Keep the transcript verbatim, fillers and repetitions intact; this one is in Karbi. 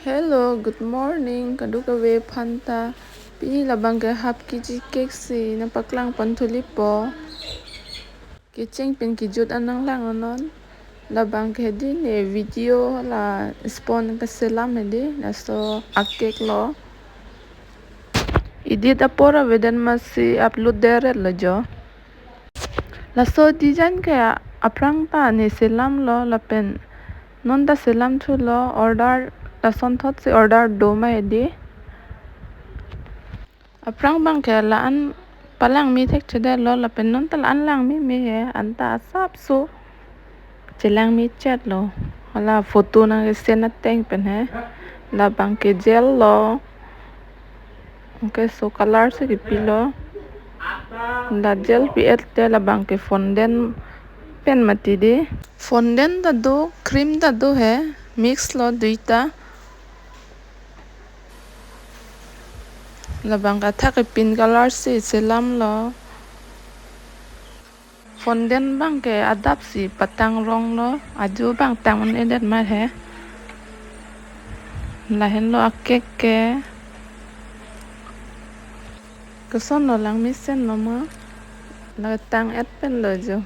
Hello, good morning, kadokave aphanta. Pini labang ke half K G cake si nangpaklang pon thulipo. Kecheng pen kejut an nanglang-onon. Labang ke hedi ne video la sponge keselam hedi, laso a-cake lo. Edit apor avedet masi upload det-et lo jo. Laso design ke aphrang ta ne selamlo lapen non ta selam thulo, order lason thot si order do ma hedi. Aphrang abang ke la-an palangme thekthedetlo lapen non ta la-an langmeme he, anta asapso chelangme chet lo. Hala photo nangkesen ateng pen he. Labang ke gel lo. Okay, so color si kepilo. La gel pi-et te labang ke fondant pen mati di. Fondant ta do, cream ta do he. Mix lo duita. Labang ke athak ke pink color si selamlo. Fondant abang ke adap si patang rong lo, ajo abang tang un-edet ma he. Lahenlo a-cake ke. Kosonlo langmesen lo ma. La tang-et pen lo jo.